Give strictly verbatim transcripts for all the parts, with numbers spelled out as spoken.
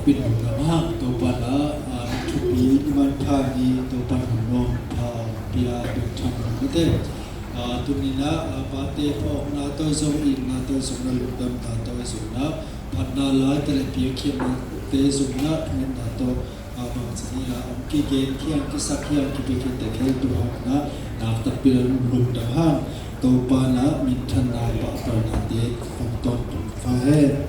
Pin lungdam hang Topa na, a, thupi i manpha ni Topa na nuam pha pia pin tham mate. A, tuni na, a, pate phawkna tawh zong, itna tawh zong na, lungdamna tawh zong na, phatna laite le piakkhiatnate zong na, thungetna tawh, a, bangci ni a, om kigen khiang, kisak khiang, kipiakkhiat te khel tu hang na, naktak pin lungdam hang Topa na, minthanna pahtawnate khong tawh tung fa hen.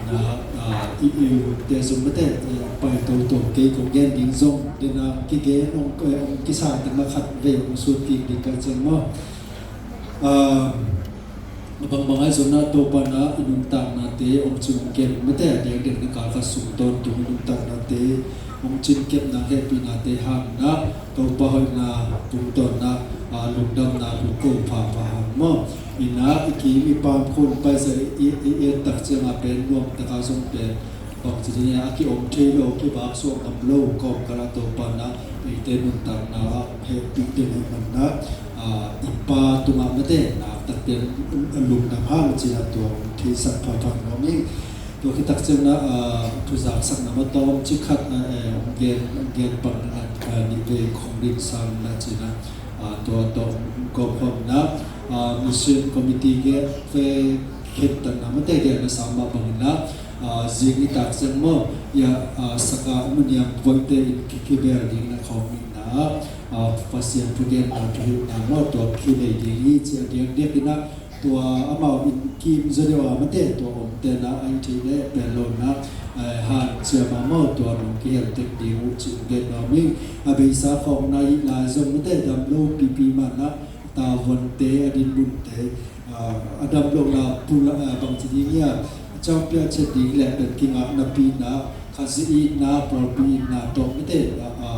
Na, a, i, i te zong mate, a, pai toto kei kong gen ding zong, den a kigen ong, ong kisa te ma khat vei ong sut kik ding ka ciang maw. A, bangbang ai zong na Topa na i nuntaknate ong cin ong kep mate, a diakdiak na ka ka sung tawntung i nuntaknate ong cin kepna hehpihnate hang na Topa hoihna tungtawn na, a, lungdamna tung ko phapha hang maw. Ina i kim i pam khun paisa i, i, i et tak cianga pen nuam taka zong pen bangci ni a kiom thei lo, kibak suak ngam lo kawmkala Topa na eite nuntakna a hehpih den hei manna, a, i pa tungah mate naktak pen lungdam hang cina tua theisak phapha nuam ing. Tua khit tak ciang na, a, thuzaksakna ma tawm ci khat, a, e, gen, gen pang na, a, nih vei khong ring sang na cina, a, tua tawh kawmkawm na, a, mission committee ge, ve khentatna mate gen na sa mah bangin na, a, zing i tak ciang maw, ia, a, saka muniang voite in ki, kibel ding na khawm in na, a, Pasian thugenna thuhilhna maw tua kinei ding hi ci a diakdiak in na, tua amau in kim zaw deuh a mate tua omte na a i thei le pen lo na, a, han ciam a maw tua nong kihel tek ding uh ci ong gen nuam ing. A beisa khawng na i lai zong mate dam lo pipi mah na, tavuante, a dinmunte, a, a dam lo na pula, a, bangci ding ia, a ciangpia ciat ding le pen kingah napi na, Khazih itna, pawlpi itna tawh mate, a, a,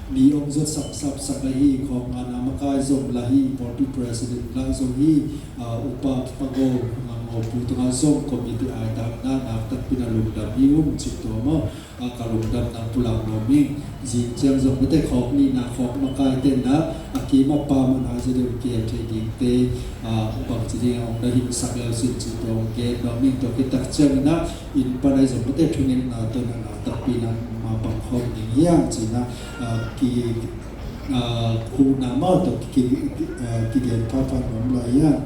mi ong zot sapsap sak ahi, khawng ngana makai zong la hi, pawlpi president la zong hi, a, upa pago, ngangawpu tungah zong committee ai tak na, naktak pina lungdam hi ung cik tua maw. A, ka lungdamna pulak nuam ing. Zing ciang zong mate khawk nihna khawk makai tenna a kim a pam a na zia deuh kial thei dingte, a, bangci ding a ong na hingsak leu sin ci tua ong gen nuam ing. Tua khit tak ciangin a inn pan ahi zong mate thungetna tawh na naktakpi na ma pang khawm ding hiam cina, a, ki, a, kuhna maw tawh ki, ki, a, kigen phapha nuam lai hiam.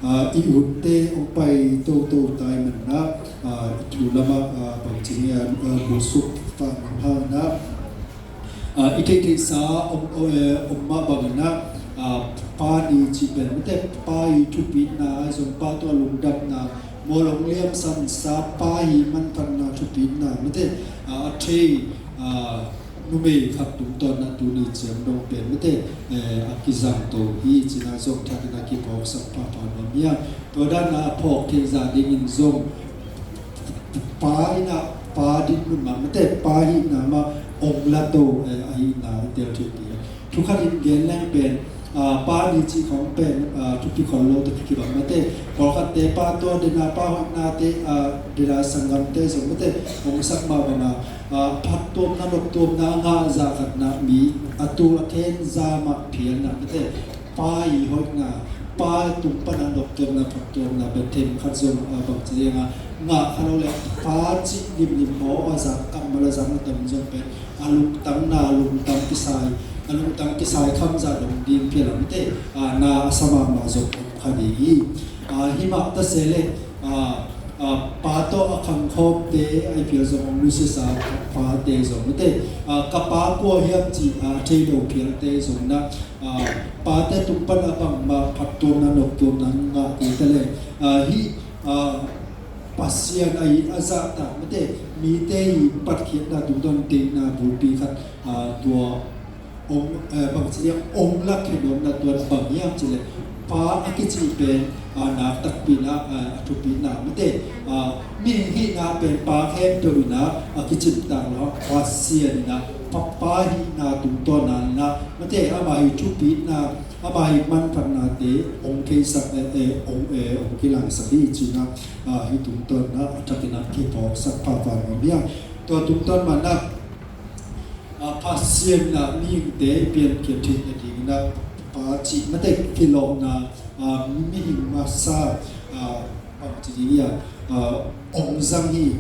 A, i utte ong pai toto tai manna, a, i thu lama, a, bangci ni a, a, busuk fa nang hana, a, i theihtheihsa om, o, e, om mah bangin a, a, pa ni cih pen mate pa i thupitna a zong pa tua lungdamna mawl ong liamsansa pa i manphatna thupitna mate, a, a thei, a, numei khat tungtawn na tuni ciang dong pen mate, eh, a kizang to hi cina zong thakin a kiphawksak phapha nuam hiam. Tua dan a phawk theih zah dingin zong pa ina pa dinmun mah mate pa hihna mah ong la to, eh, ahihna i tel thei ding. Thu khat in gen leng pen, a, pa ni cih khawng pen, a, thupi khol lo te kibang mate. Pawlkhatte pa tua dena pa hoihnate, a, dena sanggamte zong mate hong sak mah banga, a, phattuamna noptuamna a ngah zah khatna mi a tul a khen za mah phialna mate. Pa i hoihna, pa tung pana noptuamna phattuamna pen them khat zong, a, bangci dinga ngah kha lo le pa cih limlim maw a zak kammal a zak na tam zong pen a lungtang na lungtang kisai, a lungtang kisai khamza dong ding phial a mate, a, na a sa mahmah zong om kha ding hi. A, hi mah ta se le, a, a, pa tawh a khangkhawmte a i phial zong om nusia sa pate zong mate, a, ka pa kua hiam cih, a, thei lo phialte zong na, a, pate tung pan a bangmah phattuamna noptuamna ngah te ta le, a, hi, a, Pasian a i a zahtak mate mite i patkhiatna tungtawn deihna bulpi khat, a, tua ong, eh, bangci liang ong lak khe nuamna tuan bang hiam cih le pa a kici pen, a, naktakpi na, a, a thupi na mate, a, mihing hihna pen pa khempeuh ina a kicin tak lo Pasian ina pa, pa hihna tungtawn na mate ama hi thupi na ama hi manphatnate ong theisak, eh, eh, ong, eh, ong kilangsak hi cina, a, hi tungtawn na a thakin a kiphawksak phapha nuam hiam. Tua tungtawn mana, a, Pasian na mihingte piankhiat theihna dingin a pa cih mate kilawhna, a, mihing masa, a, bangci ding hiam, a, ong zang hi.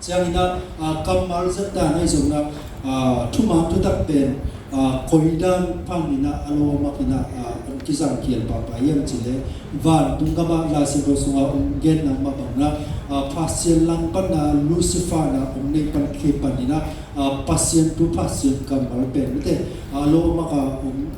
Ciangin ah, ah, kammal zat dan ahi zongin ah, ah, thuman thutak pen, ah, koi dan pan in ah a lawm ah in ah, ah, hong kizang khial pahpah hiam cih leh, vantung gam ah Lai Siangtho sungah hong genna mah bangin ah, ah, Pasian lang pan ah Lucifer in ah hong neih pan khit pan in ah, ah, Pasian thu Pasian kammal pen mate, ah, a lawm ah hong,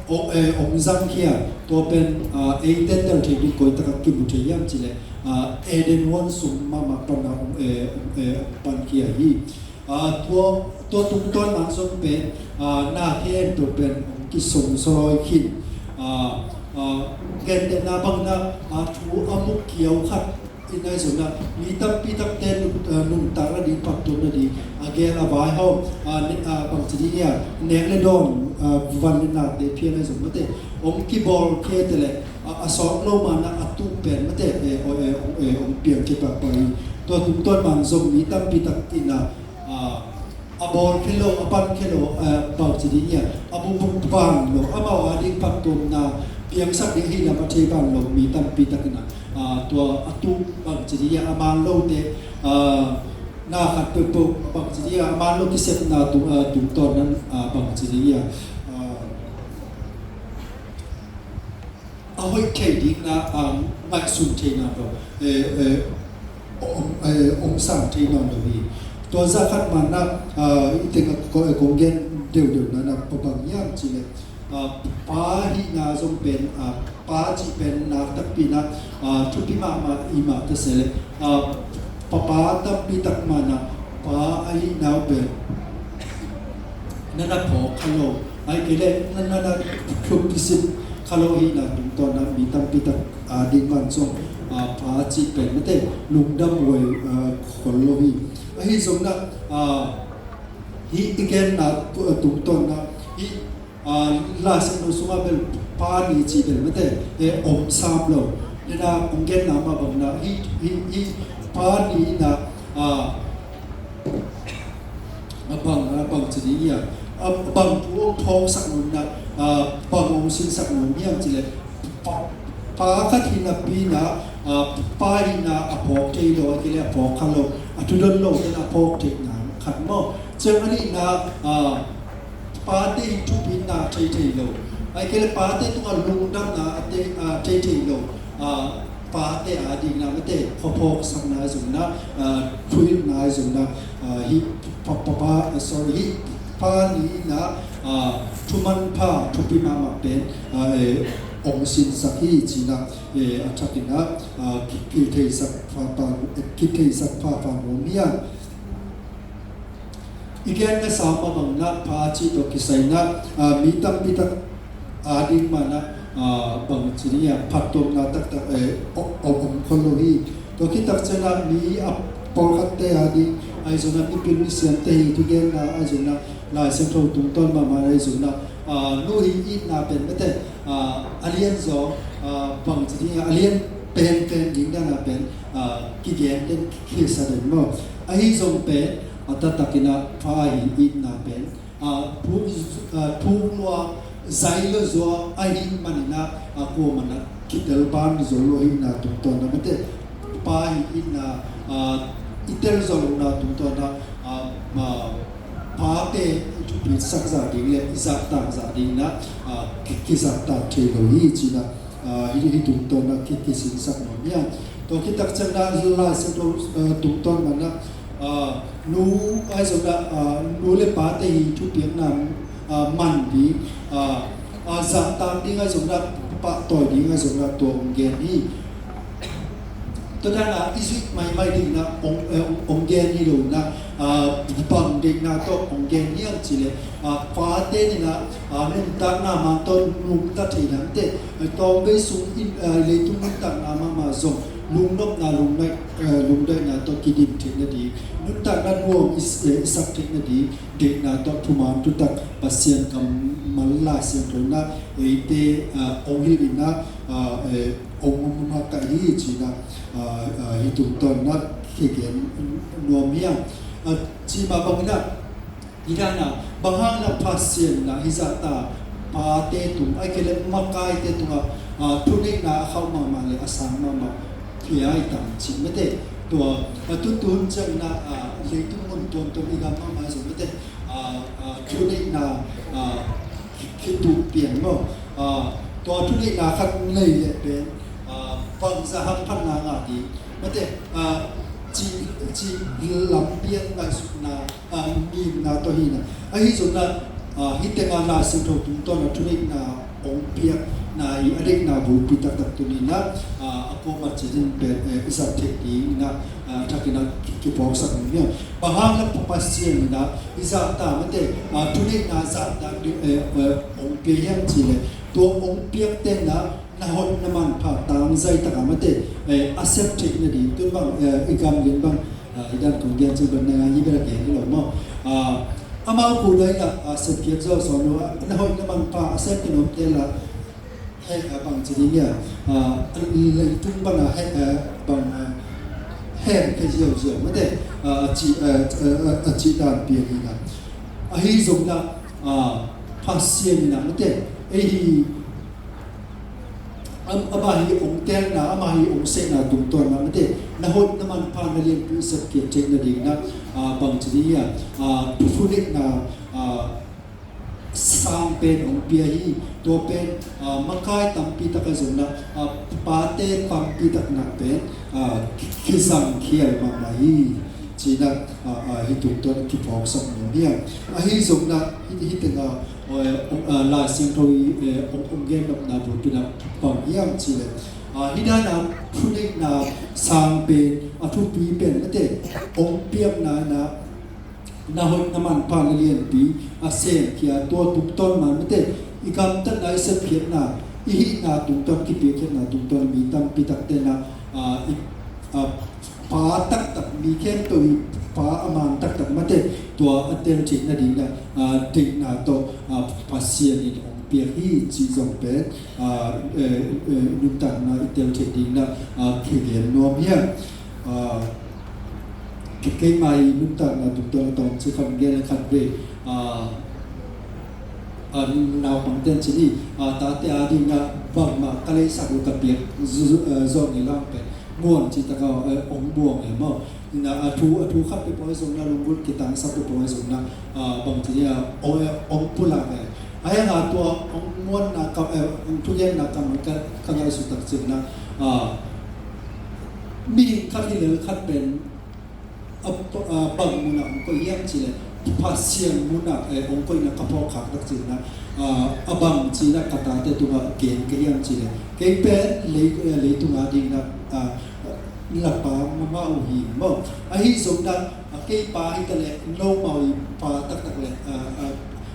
hong, eh, hong zangkhia. Tua pen, ah, eite tel thei ding koi tak ah kimu thei hiam cih leh, ah, Eden huan sung mahmah pan ah hong, eh, hong, eh, hong pankhia hi. Ah, tua, tua tungtawn man zong pen, ah, na khempeuh pen hong kisongsawi khin. Ah, ah, gentehna bangin ah, ah, thu a mu kiau khat in ahi zongin ah, mi tampi takte nung, ah, nuntak nading, phattuam nading, a gel a vaihawm, ah, ne-, ah, bangci ding hiam, nek le dawn, ah, van le nakte phial ahi zong mate, hong kibawl khia te leh, ah, a sawt lo man ah a tuh pen mate, eh, oh, eh, oh, eh, hong piang khia pahpah hi. Tua tungtawn man zong mi tampi tak in ah, ah, a bawl khia lo, a pan khia lo, eh, bangci ding hiam, a bupuk bang lo, amau a ding phattuamna piangsak ding ahih lam a thei bang lo mi tampi tak in ah, ah, tua a tuh bangci ding hiam, a man lote, ah, na khat peuhpeuh bangci ding hiam, a man lo kisepna tung, ah, tungtawn in ah, bangci ding hiam, ah, a hoih theih ding in ah, ah, ngaihsun theihna lo, eh, eh, om, eh, om sang thei nawn lo hi. Tua zah khat man ah, ah, i teng ah ko-, eh, kong gen deuhdeuh na, na pa bang hiam cih leh, ah, pa hihna zong pen, ah, pa cih pen nak takpi in ah, ah, thupi mahmah hi mah ta se leh, ah, papa tampi tak man ah pa ahihna uh pen na na phawk kha lo, ahih kei leh na, na, na thupi sin kha lo ahihna tungtawn ah mi tampi tak a ding man zong, ah, pa cih pen mate lungdam huai, ah, khol lo hi. Ahi zongin ah, ah, hih i genna tu-, ah, tungtawn ah hih, ah, Lai Siangtho sungah bel pa ni cih bel mate, eh, om sam lo. Nidang hong genna mah bangin ah hih, hih, hih pa ni in ah, ah, a bang, a bangci ding hiam, a bang thu hong phawksak nuam in ah, a bang hong sinsak nuam hiam cih leh, pa, pa khat hihna pi in ah, a, pa hihna a phawk thei lo, ahih kei leh a phawk kha lo, a thudon lo ten a phawk theihna khat maw. Ciang a nihna, a, pate hi thupina thei thei lo, ahih kei leh pate tungah lungdamna a te, a, thei thei lo, a, pate a dingin ah mate khuaphawksakna ahi zongin ah, ah, thuhilhna ahi zongin ah, ah, hih pa, pa, pa, ah, sorry, hih pa ni in ah, ah, thumanpha thupi mahmah pen, ah, eh, hong sinsak hi ci-in ah, eh, a thakin ah, ah, ki, kitheisak pha, pha, eh, kitheisak pha, pha nuam hi a. I gen masa mah bangin ah pa cih tawh kisai in ah, ah, mi tampi tak a ding man ah, ah, bangci ding hiam, phattuamna taktak, eh, om, om, om khol lo hi. Tua khit tak ciangin ah mi a pawlkhatte a ding ahi zongin ah, mipil misiamte hi thugenna ahi zongin ah, Lai Siangtho tungtawn mahmah ahi zongin ah, ah, nu hih itna pen mate, ah, a lian zaw, ah, bangci ding hiam, a lian penpen ding dan ah pen, ah, kigen den, kisa den maw. Ahi zong pen, a taktakin ah pa hih itna pen, ah, thu, ah, thu lua, zai lo zaw ahih manin ah, ah, kuaman ah kitel ban zo lo ahihna tungtawn ah mate, pa hih itna, ah, i tel zo lohna tungtawn ah, ah, ah, pate i thupisak zah ding le i zahtak zah dingin ah, ah, ki, kizahtak thei lo hi ci-in ah, ah, hih, hih tungtawn ah ki, kisinsak nuam hi a. Tua khit tak ciangin ah Lai Siangtho, ah, tungtawn man ah, ah, nu ahi zongin ah, ah, nu le pate hi thupiakna, ah, man ding, ah, ah, zahtak ding ahi zongin ah, pahtawi ding ahi zongin ah tua hong gen hi. Tua dan ah i zuih maimai dingin ah hong, eh, hong, hong gen hi lo in ah, ah, bang deihna tawh hong gen hiam cih leh, ah, pate in ah, ah, nuntakna man tawh nungta thei nante, eh, tawmvei sung in, ah, leitung nuntakna mahmah zong lungnopna, lungdaih, eh, lungdaihna tawh kidim theih nading, nuntakna nuam i, eh, i sak theih nading deihna tawh thuman thutak Pasian kammal Lai Siangtho in ah eite, ah, hong hilh in ah, ah, eh, hong, hong makaih hi ci-in ah, ah, ah, hih tungtawn ah kigen nuam hi a. Ah, cih mah bangin ah, hi dan ah, bang hang na Pasian in ah hih zahta pate tung, ahih kei leh makaite tungah, ah, thuneihna a khauh mahmah le a sang mahmah pia i tam cih mate. Tua a tutun ciangin ah, leitung mun tuamtuam i gam mahmah zong mate, a, a, thuneihna, a, khituh pian maw? A, tua thuneihna khat nei leh pen, a, bangzah hamphatna ngah ding mate, a, ci, ci lampian ngaihsutna, a, ngimna tawh hi na. Ahi zongin ah, a, hih tengah Lai Siangtho tungtawn a thuneihna hong piakna hi a, deihna bulpi taktak tuni in ah, a, a kuamah ciat in pen, eh, i zat theih ding in ah, a, thakin ah ki, kiphawksak nuam hiam? Bang hang na Pa, Pasian in ah i zahtak mate, a, thuneihna zahtak ding, eh, eh, hong pia hiam cih leh, tua hong piakte in ah na hoih na manpha tangzai takah mate, eh, a sep theih nading, tun bang, eh, i gam lian bang, ah, i dan kong gen cih bang na ngai hi bel a gen hi lo maw? Ah, amau kudai na, ah, sepkhiat zawh sawn lo, ah, na hoih na manpha a sep khin omte la, heh, ah, bang ci ding hia, ah, leitung bang a heh, ah, bang, ah, heh, heh ziauziau mate, ah, a ci, ah, ah, ah, a ci dan pian hi na. Ahi zongin ah, ah, Pasian in ah mate, ei hi, am-, amah hi hong telna, amah hi hong sehna tungtawn mah mate, na hoih na manpha na lianpi sepkhiat theih nading in ah, ah, bang ci ding hia, ah, thuneihna, ah, sang pen hong pia hi. Tua pen, ah, makai tampi tak a zongin ah, ah, pate tampi tak na pen, ah, kizangkhial mahmah hi. Ci-in ah, ah, ah, hih tungtawn kiphawksak nuam hiam? Ahi zongin ah, hih, hih tengah, eh, ah, Lai Siangtho i, eh, hong, hong gen nopna bulpi in ah bang hiam cih leh, ah, hih dan a thuneihna sang pen, a thupi pen mate, hong piakna in ah na hoih na manpha na lianpi a semkhia, tua tungtawn mah mate, i gamtatna, i sepkhiatna, i hihna tungtawn, kipiakkhiatna tungtawn mi tampi takte in ah, ah, i, ah, pa taktak, mi khempeuh i pa a man taktak mate, tua a tel theih nading in ah, ah, deihna tawh, ah, Pasian in hong piak hi cih zong pen, ah, eh, eh, nuntakna i tel theih ding in ah, ah, kigen nuam hiam? Ah, ke-, keimah i nuntakna tungtawn a tawmcik khat gen leh, khatvei, ah, ah, naupangte'n ci ni, ah, tate ading ah bangmah ka leisak uh ka piak zu-, zu-, ah, zawh ngei lo pen, muan cih tak a, eh, hong buang e maw. Ina, a thu, a thu khat peuhpeuh ahi zongin ah, lunggulh kitangsak peuhpeuh ahi zongin ah, ah, bang ci ni, ah, hong, hong pulak e. Ahi hang a tua hong muanna kam, eh, hong thugenna kam ka, ka ngaihsut tak ciangin ah, ah, mihing khat hi lel khat pen, a, a, bang mun ah hong koih hiam cih leh, Pasian mun ah, eh, hong koihna ka phawk khak tak ciangin ah, ah, a bang ci-in ah ka tate tungah gen ka hiam cih leh, kei pen lei, eh, leitung ading in ah, ah, la pa mahmah uh hi maw. Ahi zongin ah, ah, kei pa hi ta leh, nomau i pa taktak leh, ah, ah,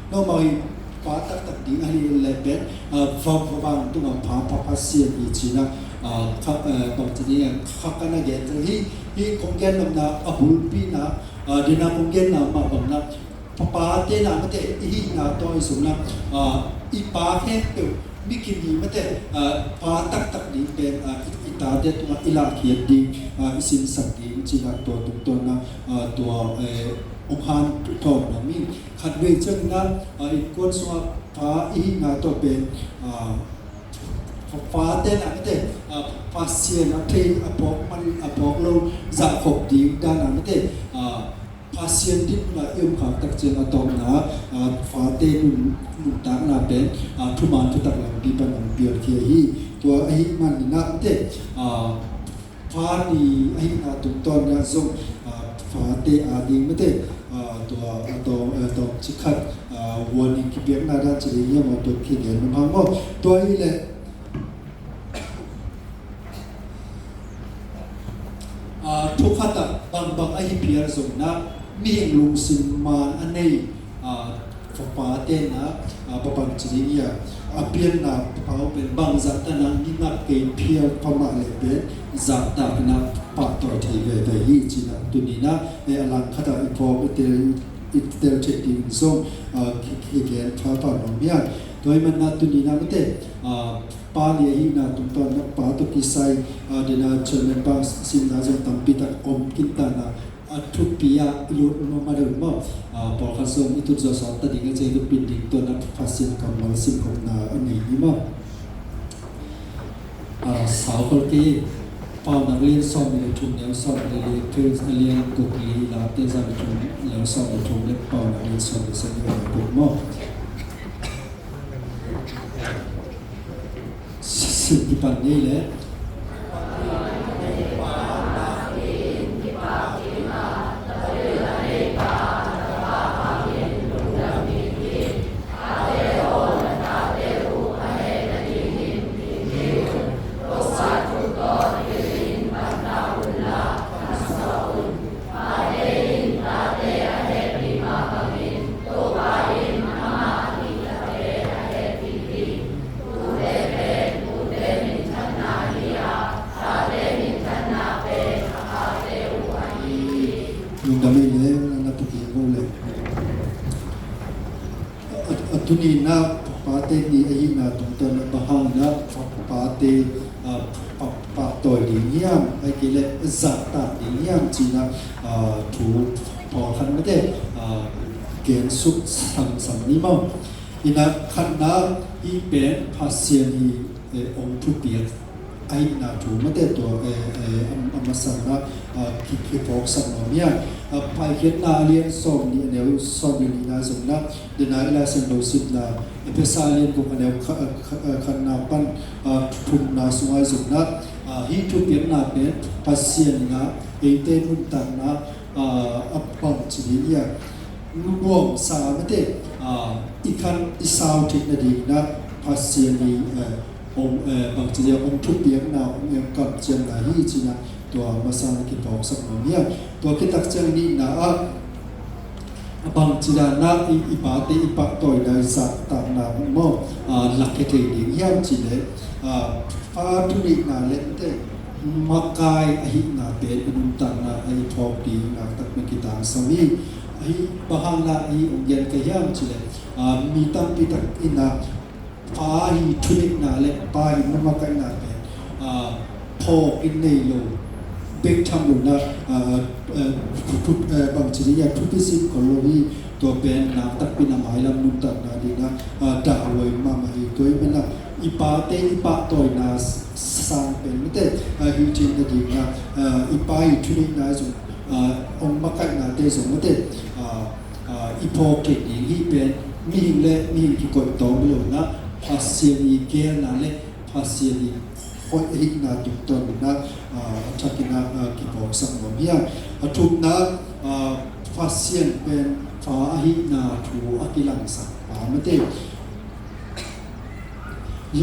nomau i pa taktak ding ahi leh pen, ah, va, va, vantung a Pa, Pa, Pasian hi ci-in ah, ah, kha, ah, bang ci ni, ah, kha, ka na gen hi, hi kong gen nopna a bulpi in ah, ah, dena kong genna mah bang in ah, pa, pate in ah mate, i hihna tawh i zong in ah, ah, i pa khempeuh, mi kim hi mate, ah, pa taktak ding pen, ah, i, i tate tungah i lahkhiat ding, ah, i sinsak ding ci-in ah tua tungtawn in ah, ah, tua, eh, hong hanthawn nuam hi. Khatvei ciangin ah, ah, innkuan sungah pa i hihna tawh pen, ah, fa-, fate in ah mate, ah, Pasian a thei, a phawk man, a phawk lo zahkhop ding dan in ah mate, ah, Pasian dinmun ah i om khak tak ciang a tawpna, ah, fate nun, nuntakna pen, ah, thuman thutak lampi pan hong pialkhia hi. Tua ahih manin ah mate, ah, fa ni ahihna tungtawn in ah zong, ah, fate ading mate, ah, tua, ah, tua, ah, tua cikhat, ah, warning kipiakna dan ci ding hiam, ah, tua kigen nuam hang maw. Tua hi leh, ah, thu khat ah bangbang ahi phial zong in ah, mihing lungsim man a nei, ah, fapate in ah, ah, bang ci ding hia, a pianna pau pen bangzah tan a ngingat kei phial pha mah leh pen zahtak in ah pahtawi thei veve hi ci-in ah tuni in ah, eh, a lang khat ah i phawk i tel, i tel theih ding zong, ah, ki, kigen pha, pha nuam hi a. Tua ahih manin ah tuni in ah mate, ah, pa ni ahihna tungtawn in ah pa tawh kisai, ah, dena chairman bang simna zong tampi tak om khin ta in ah, a thupi ah i lut mahmah deuh maw. Ah, pawlkhat zong i tut zawh sawt ta ding a, ci-a i tut pin ding tua in ah Pasian kammal simkhopna a nei ni maw. Ah, sau khol kei. Paunak lian sawm le thum, neu sawm le li, Philip a lian guk, li, Late za le thum, neu sawm le thum le Paunak lian sawm le sagih, neu guk maw? Sim kipan ni le. Lungdam ei le, na puk hi ko le. A, a, a tuni na pate ni ahihna tungtawn a bang hang na pate, a, pa, pahtawi ding hiam, ahih kei leh zahtak ding hiam cih na, a, thu pawlkhat mate, a, gen suk samsam ni maw. Ina khatna hih pen Pasian hi, eh, hong thupiak ahihna thu mate tua, eh, eh, a, a masa na, a, ki, kiphawksak nuam hi a. A, Paikhiatna a lian sawm nih a neu sawm nih le nihna zong na, Dena i Lai Siangtho simna, Efesa a lian guk a neu kha, a, kha, a, khatna pan, a, thumna sungah zong na, a, hih thupiakna pen Pasian in a eite nuntakna, a, a bangci ding hiam, nuamsa mate, a, i khan i sau theih nading na Pasian i, eh, hong, eh, bangci ding, hong thupiakna, hong, eh, kamciamna hi cih na tua masa na kiphawksak nuam hi a. Tua khit tak ciang nihna ah a bangci dan na i, i pate i pahtawina i zahtakna maw, a, lakhia thei ding hiam cih leh, a, pa thuneihna le mate makai ahihna pen i nuntakna ah i phawk ding nakpi takin kitangsam hi. Ahi bang hang na ahi hong gen ka hiam cih leh, a, mi tampi tak in a pa hi thuneihna le pa hi makaihna pen, a, phawk in nei lo, bek tham lo na, a, a, thu, thu, a, bangci ding hiam, thupi sim khol lo hi. Tua pen nakpi takin a mailam nuntakna ding na, a, dahhuai mahmah hi. Tua ahih manin a i pate i pahtawina sang pen mate, a, hi theih nading na, a, i pa hi thuneihna zong, a, hong makaihnate zong mate, a, a, i phawk theih ding hi pen mihing le mihing kikoih tawm lo na, Pasian i geelna le Pasian i hoih ahihna tungtawn na, a, a thakin a, a, kiphawksak nuam hi a. A thumna, a, Pasian pen pa ahihna thu a kilangsak pa mate.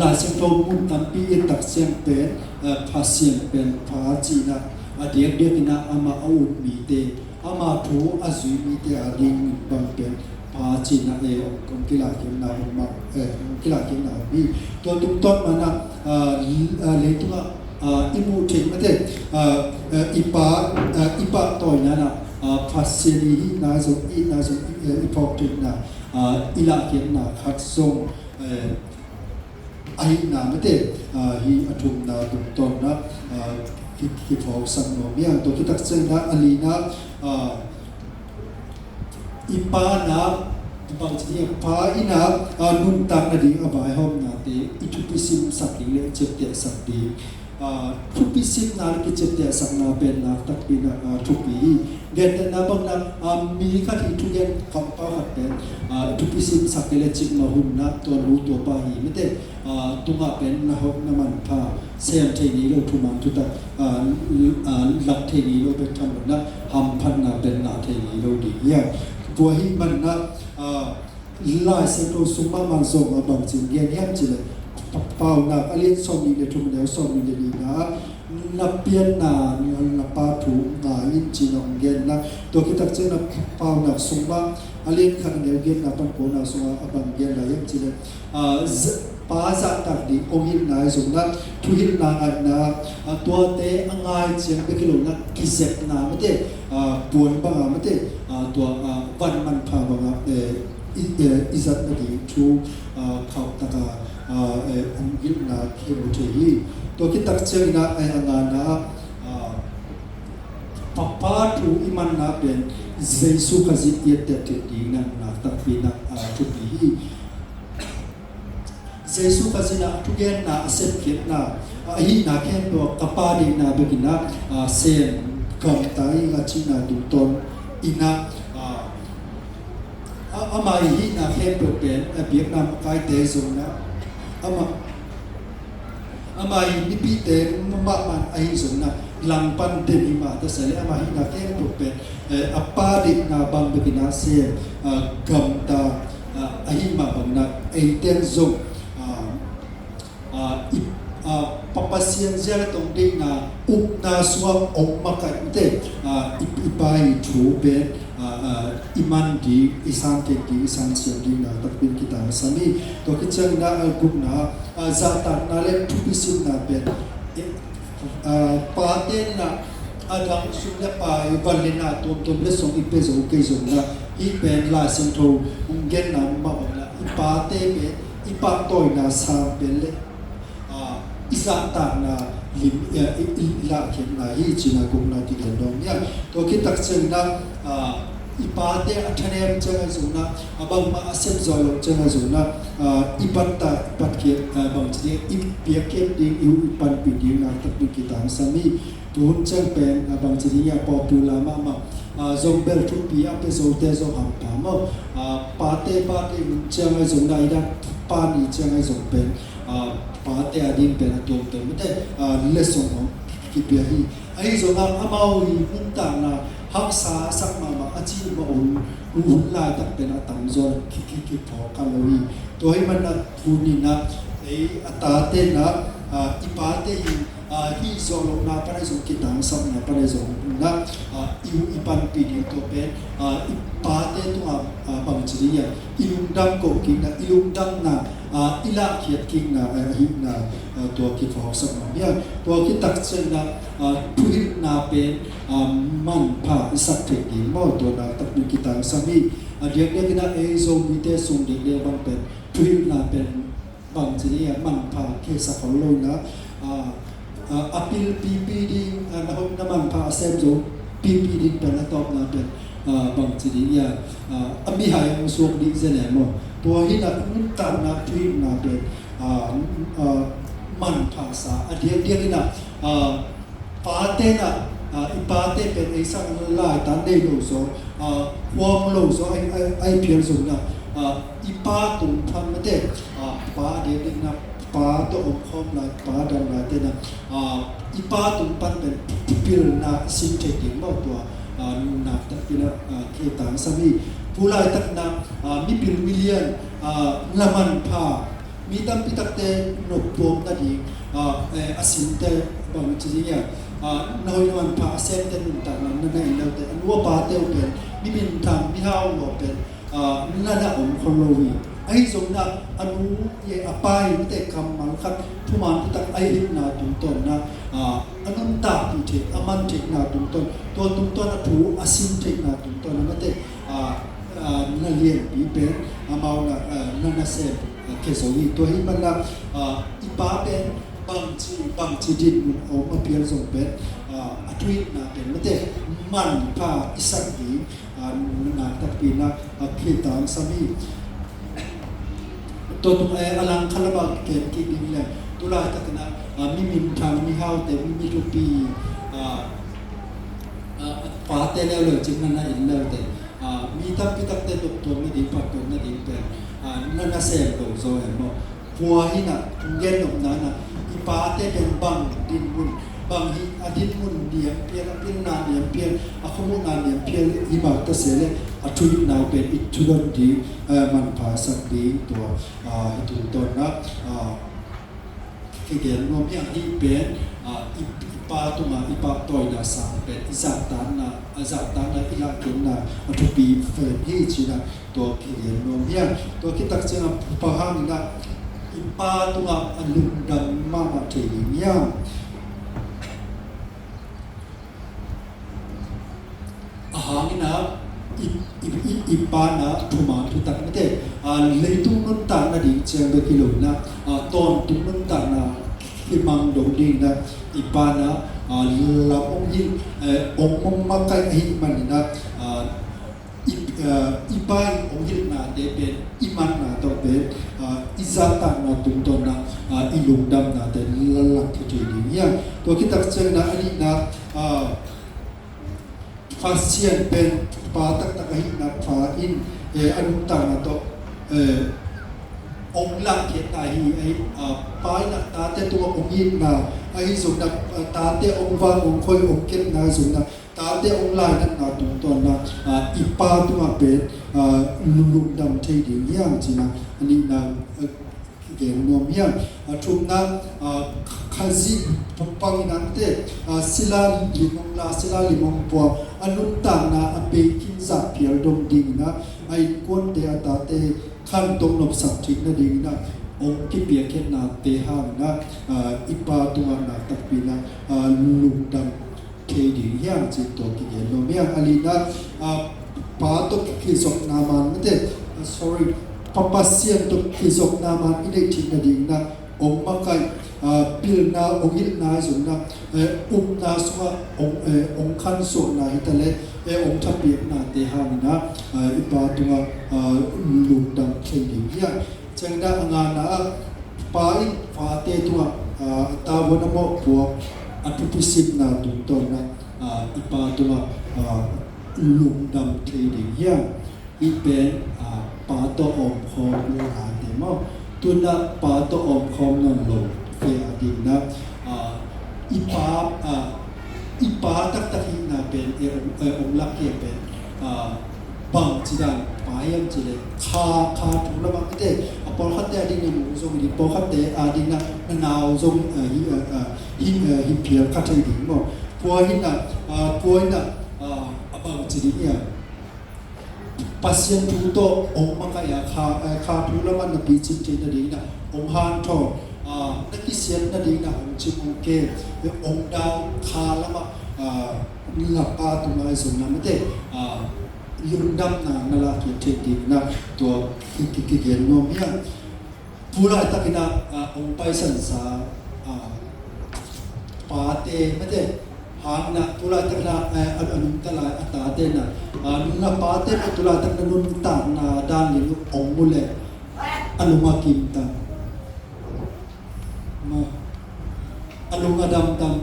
Lai Siangtho mun tampi i et tak ciang pen, a, Pasian pen pa cih na, a diakdiakin a amah a ut mite, ama thu a zui mite a ding bang pen pa cih na, eh, hong kilakkhiatna, hong mak, eh, hong kilakkhiatna hi. Tua tungtawn mah na, ah, l-, ah, leitungah, ah, i muh theih mate, ah, ah, i pa, ah, i pahtawina na, ah, Pasian i hihna zong, i hihna zong, i, eh, i phawk theihna, ah, i lakkhiatna khat zong, eh, ahihna mate, ah, hi a thumna tungtawn na, ah, ki, kiphawksak nuam hi a. Tua khit tak ciang na a lina, ah, i pa na, bangci ding hiam, pa in a, ah, nuntak nading a vaihawmnate i thupi simsak ding le i ciaptehsak ding. Ah, thupi simna le kiciaptehsakna pen nakpi takin a, ah, thupi hi. Gentehna bang na, ah, mi khat hi thugen kampau khat pen, ah, thupi simsak kei le cikmah hun na tua nu tua pa hi mate, ah, tungah pen na hawk na manpha sem thei ngei lo, thuman thutak, ah, l-, ah, lak thei ngei lo, bek tham lo na hamphatna pen ngah thei ngei lo ding hi a. Tua ahih manin a, ah, Lai Siangtho sung mahmah zong a bangci in gen hiam cih leh, Pa-, Paunak a lian sawmnih le thum, neu sawmnih le nihna ah, na pianna na pa thu ngai in ci-in hong gen na, tua khit tak ciang na Paunak sung mah a lian khat, neu giatna pan kuana sungah a bang gen lai hiam cih leh, ah, z-, pa zahtak ding hong hilhna ahi zongin ah, thuhilhna ngaihna, ah, tuate a ngai ciang bek hi lo-in ah, kizepna mate, ah, puan banga mate, ah, tua, ah, van manpha banga, eh, i, eh, i zat nading thu, ah, khauhtaka, ah, eh, hong hilhna kimu thei hi. Tua khit tak ciangin ah, eh, a ngana, ah, Pa, Pa thu i manna pen Jesu Khazih i etteh theih ding nakpi-in ah, ah, thupi hi. Z-, Jesu Khazih in a thugenna, a sepkhiatna, a hihna khempeuh ka Pa deihna bekin a sem gamta ing a cihna tungtawn in a, a, ama ii hihna khempeuh pen a biakna makaite zong in a, ama, ama ii mipihte mahmah ahi zong in a, langpan den hi mah ta sa le ama hihna khempeuh pen, eh, a Pa deihna bang bekin a sem, ah, gamta, ah, ahi mah bangin a, eite in zong, ah, ah, i, ah, Pa, Pasian zia le tong deihna, upna sungah hong makaihte, ah, i, i Pa ii thu pen, ah, ah, i man ding, i san theih ding, i san siam ding na takpi in kitangsam hi. Tua khit ciangin a, ah, gukna, ah, zahtakna le thupi simna pen, eh, ah, pate in a, a dang sum le pai, van le na tuamtuam le song i pia zo kei zong in a, hih pen Lai Siangtho hong genna mah bangin a, i pate pen i pahtawina sang pen le, ah, i zahtakna lim, eh, i, i, i lahkhiatna hi cihna gukna kigen nuam hi a. Tua khit tak ciangin a, ah, i pate a thanem ciang ahi zong in a, a bangmah a sep zawh loh ciang ahi zong in a, ah, i patta, i patkhiat, ah, bangci ding, i piakkhiat ding, i, i panpih ding na takpi in kitangsam hi. Tu hun ciang pen, ah, bangci ding hiam, popular mahmah, ah, zong bel thupi a pia zote zong hampha maw. Ah, pate birthday hun ciang ahi zong in a, i dak pa ni ciang ahi zong pen, ah, pate a ding pen a tuamtuam mate, ah, letsong hong kipia hi. Ahi zong a, amau ii nuntakna haksa a sak mahmah a cih mah hun, hun laitak pen a tamzaw ki, ki, kiphawk kha lo hi. Tua ahih manin a tuni in a, ei a tate in a, ah, i pate ii, ah, hih zawh lohna pan ahi zong, kitangsapna pan ahi zong in a, ah, i, i panpih ding tua pen, ah, i pate tungah, ah, bangci ding hiam, i lungdam koh kikna, i lungdamna, ah, i lahkhiat kikna, ah, ahihna, ah, tua kiphawksak nuam hi a. Tua khit tak ciangin a, ah, thuhilhna pen, ah, manpha i sak theih ding maw, tua na takpi in kitangsam hi. A diakdiakin a ei Zomite sung diakdiak bang pen thuhilhna pen bangci ding hiam, manpha kisa khol lo in a, ah, ah, a pil pipi ding, ah, na hoih na manpha a sem zo pipi ding pen a tawpna pen, ah, bangci ding hiam, ah, a mihai hong suak ding zen e maw. Tua hi in a nuntakna thuhilhna pen, ah, ah, manpha sa a diakdiak in a, ah, pate in a, ah, i pate pen ei sang laitan nei lo zaw, ah, huam lo zaw, ai, ai, ai phial zong in a, ah, i pa tung pan mate, ah, pa a diakdiak in a, pa tawh omkhawm lai, pa dang laite in a, ah, i pa tung pan pen pilna sin theih ding maw, tua, ah, nuntak takpi in a, ah, kitangsam hi. Tu laitak in a, ah, mipil milian, ah, na manpha, mi tampi takte noptuam nading, ah, eh, a sinte bangci ding hiam, ah, na hoih na manpha a semte nuntakna na na en lote, a nu a pate uh pen mi minthang, mi hau lua pen, ah, na na om khol lo hi. Ahi zong in a, a nu le a pa in te kammal khat thuman thutak a hilhna tungtawn in a, ah, a nuntakpih theih, a man theihna tungtawn, tua tungtawn a thu a sin theihna tungtawn in a mate, ah, ah, na lianpi pen amau na, ah, na nasem, ah, khia zo hi. Tua ahih manin a, ah, i pa pen bangci, bangci dinmun a om a phial zong pen, ah, a thuhilhna pen mate manpha i sak ding, ah, nuntak takpi in a, ah, kitangsam hi. Tua tung, eh, a langkhat lam ah kem kik ding leh, tu laitak in a, ah, mi minthang, mi haute, mi, mi thupi, ah, ah, pate leuleu cih na na en lote, ah, mi tampi takte noptuam nading, phattuam nading pen, ah, na nasem lo zaw e maw. Tua hi in a, hong gen nopna in a, i pate pen bang dinmun, bang hi, a dinmun niam phial, a pilna niam phial, a khuamuhna niam phial hi mah ta se leh, a thuhilhna pen i thudon ding, eh, manpha sak ding, tua, ah, hi tungtawn in a, ah, kigen nuam hi a. Hih pen, ah, i, i pa tungah i pahtawina sang pen i zahtakna, a zahtakna, i lahkhiatna a thupi pen hi ci in a, tua kigen nuam hi a. Tua khit tak ciangin a, pa hang in a, i pa tungah a lungdam mahmah thei ding hiam? A hang in a, i, i, i, i pa in a thuman thutak mate, ah, leitung nuntak nading ciang bek hi lo in a, ah, tawntung nuntakna kimang dong ding in a, i pa in a, ah, lam hong hilh, eh, hong, hong makaih ahih manin a, ah, i, ah, i pa in hong hilhnate pen, i manna tawh pen, ah, i zahtakna tungtawna, ah, i lungdamnate lalak thei ding hiam? Tua khit tak ciangin a nihna, ah, Pasian pen pa taktak ahihna, pa in, eh, a nuntakna tawh, eh, hong lakkhiatna hi, ahi, ah, pa in a tate tungah hong itna, ahi zongin a, ah, tate hong vak hong khoi hong kepna, ahi zongin a tate hong lainatna tungtawna, ah, i pa tungah pen, ah, lungdam thei ding hiam cihna a nihna, ah, gen nuam hiam? A thumna, ah, Khazih bangin a mite, ah, sila lim hong la, sila lim hong pua, a nuntakna a pei khin zah phial dom dingin a, a innkuante a tate khan tong nopsak theih nadingin a, hong kipiakkhiatnate hangin a, ah, i pa tungah nakpi takpi in a, ah, lungdam thei ding hiam cih tua kigen nuam hiam? A lina, ah, pa tawh kizopna man mite, ah, sorry, Pa, Pasian tawh kizopna man i neih theih nadingin a, hong makaih, ah, pilna, hong hilhna, ahi zongin a, eh, upna sungah hong, eh, hong khansuahna hi ta leh, eh, hong thapiaknate hangin a, ah, i pa tungah, ah, lungdam thei ding hiam? Ciangin a ngana ah, pa in pate tungah, ah, a tavuan a mawhpuak, a thupi simna tungtawna, ah, i pa tungah, ah, lungdam thei ding hiam? Hih pen, ah, pa tawh omkhawm late maw. Tu-in a pa tawh omkhawm nawn lote adingin a, ah, i pa, ah, i pa taktak hihna pen, eh, hong, eh, hong lakkhia pen, ah, bangci dan pa hiam cih leh, kha, kha thu lamah mite, a pawlkhatte adingin a nu zong hi, pawlkhatte adingin a nau zong, ah, hi, ah, ah, hi, ah, hi phial kha thei ding maw. Tua hi-in a, ah, tua hi-in a, ah, a bangci ding hiam? Pasian thu tawh hong makaih a, kha, eh, kha thu lamah na picin theih nadingin a hong hanthawn, ah, na kisiat nadingin a hong cing hong kem, eh, hong dal kha lamah, ah, na pa tungah, ahi zongin a mite, ah, lungdamna na lakkhiat theih dingin a tua ki, ki, kigen nuam hiam? Tu laitakin a, ah, hong paisansa, ah, pate mite hangin a, tu laitakin a, eh, a, a nungta lai a tate in a, ah, na pate in a tu laitakin a nuntakna dan leh hong mu leh a lung a kim tam. Maw. A lung a dam tam.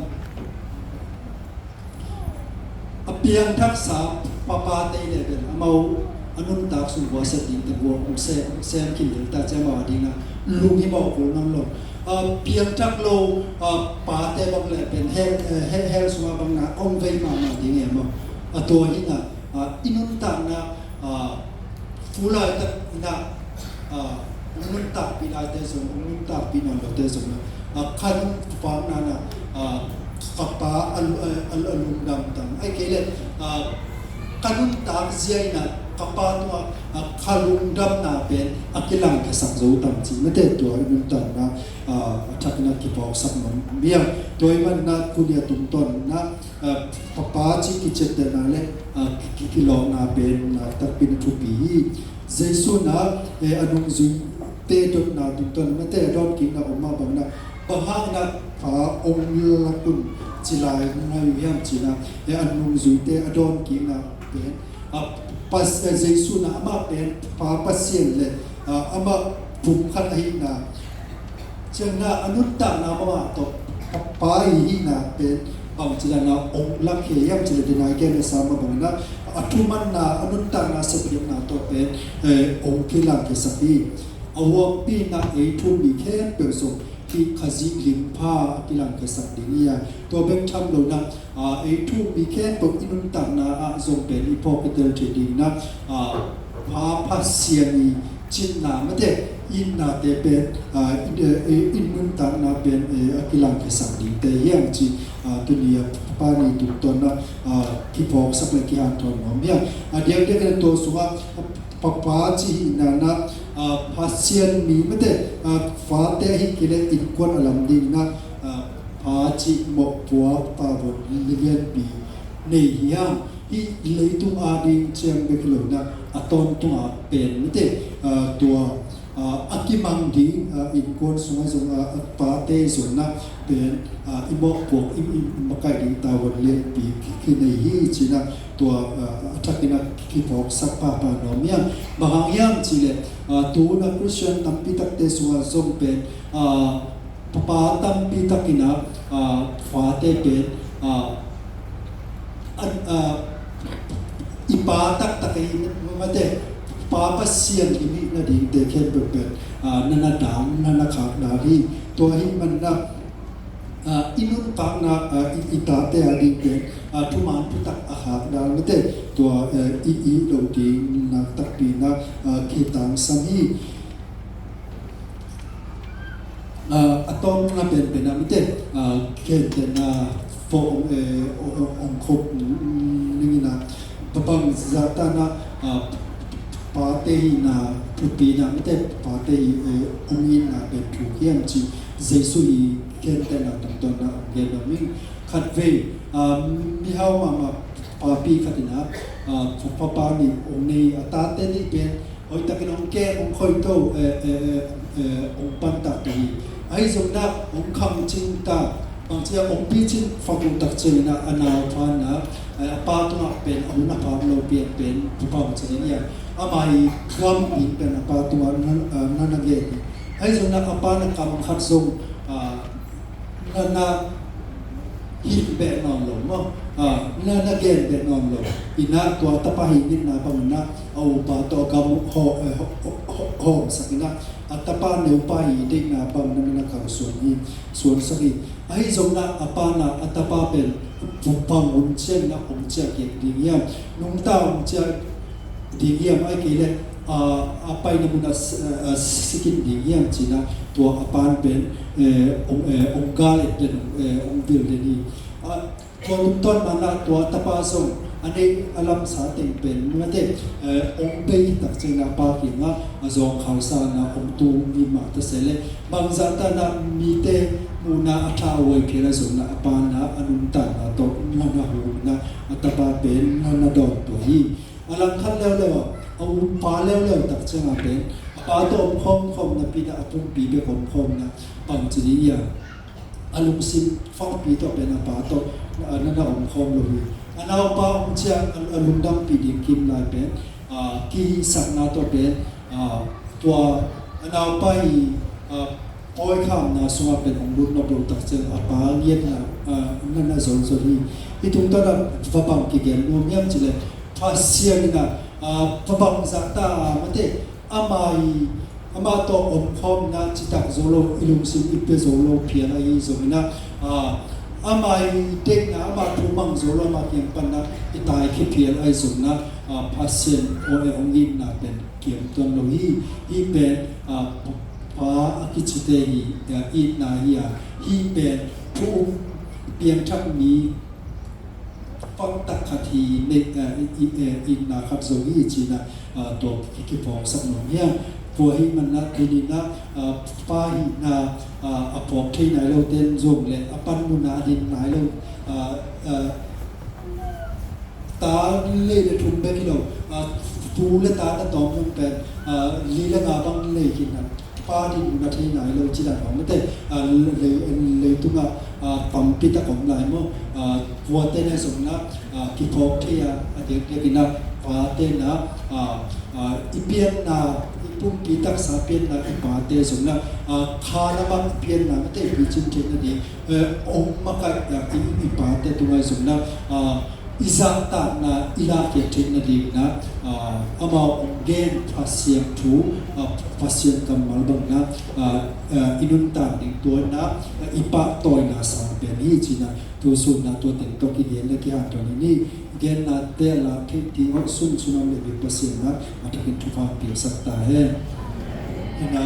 A piangthaksa papate leh pen amau a nuntak sung vuahsak dingte vuah hong sem, hong sem khin lel ta ciang amau adingin a lunghimawh kul ngam lo. A piangthak lo, a pate bang leh pen hell, eh, hell, hell sungah bang in a hong vei mahmah ding e maw. A tua hi-in a, a, i nuntakna, a, tu laitakin a, ah, hong nuntakpih laite zong, hong nuntakpih nawn lote zong, ah, ka nuntakna, ah, ka pa a, a, a, a lungdam tam. Ahih kei leh, ah, ka nuntak zia in a ka pa tungah, ah, ka lungdamna pen a kilangkhiasak zo tam cih mite tua i nuntakna, ah, a thakin a kiphawksak nuam hiam? Tua ahih manin a tuni a tungtawn in a, ah, papa cih kiciaptehna leh, ah, ki, ki, kilawhna pen, ah, takpi in a thupi hi. Jesu in a, eh, a nungzuite dotna tungtawn mite a dawnkikna om mah bangin a, bang hangin a pa hong lak un ci lai ngai uh hiam cih in a, eh, a nungzuite a dawnkikna pen, ah, pas, eh, Jesu in a amah pen Pa Pasian leh, ah, amah pumkhat ahihna, ciangin a nuntakna mahmah tawh pa, pa i hihna pen bangci dan a hong lakkhia hiam cih leh, tuni a i gen a sa mah bangin a, a thumanna, a nuntakna sepkhiatna tawh pen, eh, hong kilangkhiasak hi. A huampi in a ei thu-um mi khempeuh zong hih Khazih limpha a kilangkhiasak ding hi a, tua bek tham lo in a, ah, ei thu-um mi khempeuh i nuntakna ah zong pen i phawk kitel theih dingin a, ah, Pa Pasian i cinna mite, i itnate pen, ah, i, eh, i nuntakna pen, eh, a kilangkhiasak dingte hi hang cih, ah, tuni a Pa ni tungtawn a, ah, kiphawksak leh kihanthawn nuam hi hang. Ah, diakdiak in a tua sungah, ah, papa cih hihna in a, ah, Pasian mi mite, ah, fate ahih kei leh innkuan a lam dingin a, ah, pa cih mawhpuak tavuan lianpi nei hi hang. Hih leitung ading ciang bek hi lo in a, a tawntung a pen mite, ah, tua a kimang ding innkuan sungah zong a pate zonna pen i mawhpuak i makaih ding tavuan lianpi kinei hi cinah tua a thakinah kiphawksak pahpah nuam hiam? Bang hang hiam cihleh tuna Christian tampi takte sungah zong pen pa tampi takinah pate pen i pa taktak ahi mate pa Pasian i mihna dingte khempeuh pen na na dang na na khak dal hi. Tua hi manna i nuntakna i tate a ding pen thuman thutak a khak dal mate tua i i lo ding nak takpi na khitangsam hi. A tawpna penpen a mite khentehna fo ong khop ningina bang zahtana pate hina thupina mite pate hi ong itna pen thu hiam ci Jesu hi khentehna tungtawna ong gen lo ming khatvei mihau mahmah papi khatina fapa ni ong nei a tate ni pen hoihtakin hong keng hong khoito hong pantak ta hi. Ahi zongna hong khangcing ta bangcia hong picin fak uh takciangina a naupana a pa tungah pen a hun a phak lo pian pen pupau cinin ia ama hi gam ding pen a pa tungah na na gen hi. Ahi zongna a pa na kam khat zong na na hih beh nawn lo maw na na gen beh nawn lo ina tua tapa hi nitna bangina a upa tawh a gam hawmsak ina a tapa neupa hi deihna bangina na na kalsuan hi suansak hi. Ahi zongna a pana a tapa pen bang hun ciangina hong ciah kek ding hiam nungta hong ciah ding hiam ai kei le a paina muna sikin ding hiam cina tua a pan pen ong gal et den ong vil den hi. Tua tungtawn mana tua tapa zong a nei a lamsa teng pen mate ong bei takcina pa kianga a zawng khalsana ong tu mi mah ta se le bangzah tana mite muna a tha a uai phial a zongna a pana a nuntanna tawh na na huna a tapa pen na na dawn tua hi. A langkhat leuleu a upa leuleu tak cianga pen a pa tawh omkhawm khawm napi na a pumpi bek omkhawm na bangci ding ia a lungsim fakpi tawh pen a pa tawh na na omkhawm lo hi. A naupa om ciang a lungdampi ding kim lai pen kisakna tawh pen tua a naupa hi pawikhamna sungah pen hong lut nop lo tak ciang a pa ngiatna na na zolzol hi. Hi tungtawna va bang kigen nuam hiam cileh Pasian ina va bang zahta a mate ama hi ama tawh omkhawmna citak zo lo i lungsim i pia zo lo phial ahi zongina ama hi deihna ama thu mang zo lo ama kiang panna i taikhia phial ahi zongina Pasian aw e hong itna pen kiam tuan lo hi. Hi pen pa a kicite hi itna hi a hi pen thu um piangthak mi pangtak khat hi itna khat zo hi cina tua kiphawksak nuam hiam? Tua hi manna tuni na pa hihna a phawk thei nai lo ten zong le a panmuna a din nai lo ta lei le thum bek hi lo tu le ta na tawm zong pen li le nga bang lei khin na pa din na thei nai lo ci dan hong mate leitungah pampi tak om lai maw? Puate na zong na kiphawk thei a a diakdiak ina pate na i pianna i pumpi taksa pianna i pate zong na kha lamah i pianna mate i picin theihna ding ong makaih i pate tungah zong na i zahtakna i lahkhiat theihna dingna amau ong gen Pasian thu Pasian kammal bangna i nuntak ding tuanna i pahtawina sang pen hi cina tu sunna tua teng tawh kigen le kihanthawn in hi. Genna te a lak theih ding hawh sunsun om le mi Pasian na a thakin thupha piaksak ta hen. Ina